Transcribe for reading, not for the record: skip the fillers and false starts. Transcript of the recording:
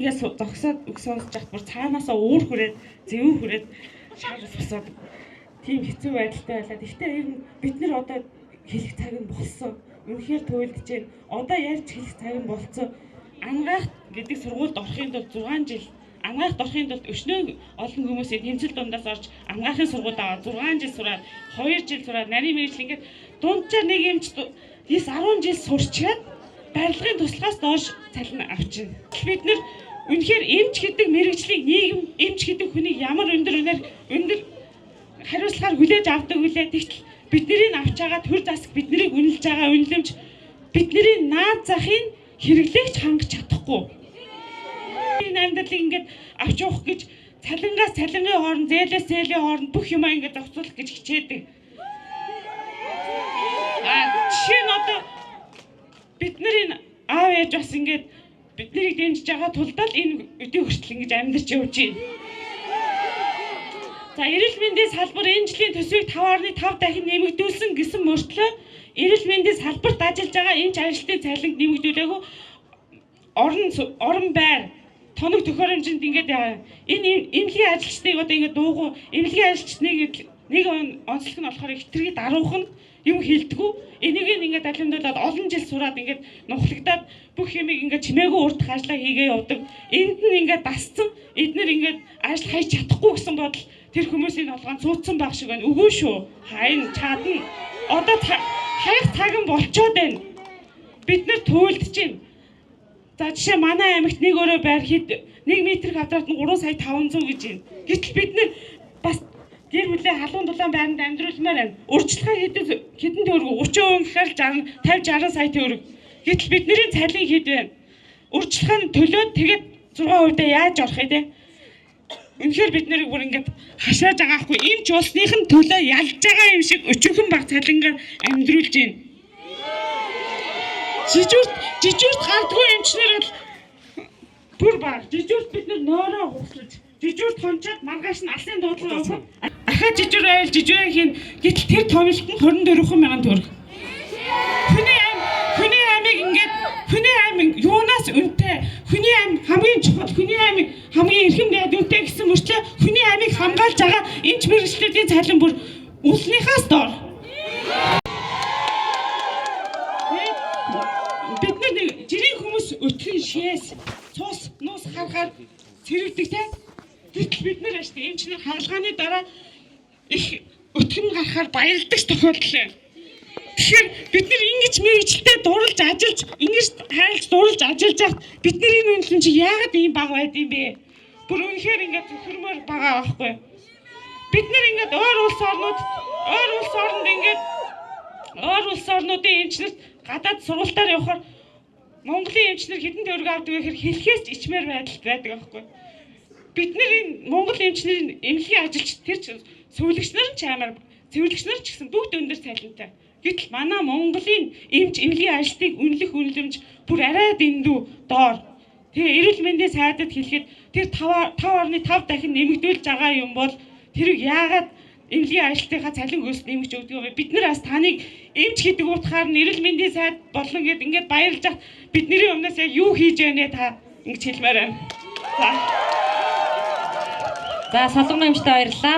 Ингээд зогсоод үг сонсож байхад бүр цаанаасаа уур хүрээд, зэвүүн хүрээд шар босоод тийм хэцүү байдалтай байлаа. Гэхдээ ер нь бид нар одоо хэлэх цаг нь болсон. Үнэхээр туйлдж байна. Одоо ярьж хэлэх цаг нь болцсон. Ангаах гэдэг сургуульд орохын тулд 6 жил, ангаахт орохын тулд өчнөө олон хүмүүсийн тэмцэл дундаас орж ангаахын сургуульд аваад 6 жил сураад, 2 жил сураад, нарийн мэргэжил ингээд дунджаар нэг юмч 9 10 жил сурчаад барилгын туслахаас доош цалин авчина. Бид нар үнэхээр эмч гэдэг мэргэжлийг, нийгэм эмч гэдэг хүнийг ямар өндөр үнээр, өндөр хариуцлагаар хүлээж авдаг үлээ. Тэгтэл бидний авч байгаа төр засаг биднийг үнэлж байгаа үнэлэмж бидний наад захын хэрэглэгч хангаж чадахгүй. Энэ амьдралыг ингээд авч явах гэж цалингаас цалингийн хооронд, зээлээс зээлийн хооронд бүх юмаа ингээд зохицуулах гэж хичээдэг. А жишээ нь одоо бидний аав ээж бас ингээд биднийг дэмжиж байгаа тулдаа л энэ өдөө хүртэл ингэж амьдарч явж байна. За, эрүүл мэндийн салбар энэ жилийн төсвийг 5.5 дахин нэмэгдүүлсэн гэсэн мөртлөө эрүүл мэндийн салбарт ажиллаж байгаа эмч ажилтны цалинг нэмэгдүүлээгүй, орон байр, тоног төхөөрөмжөнд ингээд энэ эмнэлгийн ажилчдыг одоо ингээд дуугүй, эмнэлгийн ажилчдыг нэг онцлог нь болохоор хэтэрхий даруухан, юм хилдэггүй. Энийг ингээд алимдуулаад олон жил сураад ингээд нухлагдаад бүх юмыг ингээд чимээгүй урдах ажлаа хийгээ явдаг. Энд нь ингээд дасцсан. Эднэр ингээд ажил хайж чадахгүй гэсэн бодол тэр хүмүүсийн толгойн цууцсан байх шиг байна. Үгүй шүү. Хайна, чадна. Одоо хайх цаг нь болчоод байна. Бид нар туйлдж байна. За, жишээ манай аймагт нэг өрөө байр хэд 1 метр квадрат нь 3 сая 500 гэж байна. Гэтэл бид нар бас гэр бүлээ халуун дулаан байранд амьдруулмаар байна. Урьдчилгаа хэдэн төгрөг, 30% гэхээр 60 50 60 сая төгрөг. Гэтэл бидний цалин хэд байна? Урьдчилгаа нь төлөөд тэгээд 6% яаж орох юм те? Үнэхээр бид нарыг бүр ингээд хашааж байгаа хгүй. Эмч болсных нь төлөө ялж байгаа юм шиг өчүүхэн баг цалингаар амьдруулж байна. Жижүүрт гардгүй эмчнэр бол бүр баг. Жижүүрт бид нар нойроо хуслаж, жижүүрт хончоод маргааш нь алсын дуудлага явах. Ахаа жижүүр байвал жижүүрээ хийн. Гэтэл тэр томилт нь 24 мянган төгрөг. Хүний амийг ингээд, хүний ам юунаас үнэтэй, хүний ам хамгийн чухал, хүний амийг хамгийн эрхэм гэдэг үнэтэй гэсэн мөртлөө хүний амийг хамгаалж байгаа эмч мэргэжлүүдийн цалин бүр улсныхаас доор. Бид нар нэг жирийн хүмүүс өтгөн шээс цус нуус харахаар цэрэгдэг те. Гэтэл бид нар ашиг эмчнэр хагалгааны дараа их өтгөн гарахаар баярлдаг тохиолдол байна. Тэгэхээр бид нар ингэж мэргэжилтэд дурлж ажиллаж, ингэж хайлж дурлж ажиллаж байхад бидний үнэлэмж чи яагаад ийм бага байд юм бэ? Бүр үнэхээр ингээд төхөрмөр байгаа байхгүй. Бид нар ингээд өөр улс орнууд, өөр улс оронд ингээд өөр улс орнуудын эмчнэрт гадаад сургалтаар явахаар Монголын эмчнэр хэдэн төгрөг авдаг вэ гэхээр хэлхээс ч ичмээр байдалд байдаг байхгүй. Бид нар энэ Монгол эмчнэрийн эмнэлгийн ажилчид, тэр ч сүүлэгч нар ч амар, цэвэрлэгч нар ч гэсэн бүгд өндөр цалинтай. Гэтэл манай Монголын эмч эмнэлгийн ажилтныг үнэлэх үнэлэмж бүр арай дэндүү доор. Тэгээ эрүүл мэндийн сайдад хэлэхэд тэр 5.5 дахин нэмэгдүүлж байгаа юм бол тэрийг яагаад эмнэлгийн ажилтныхаа цалин хөлс нэмэгч өгдөг вэ? Бид нар бас таныг эмч гэдэг утгаар нь эрүүл мэндийн сайд болно гэд ингээд баярлж хат бидний өмнөөс яг юу хийж байна та ингэж хэлмээр байна. За. За, Солонгон эмчтэй баярлалаа.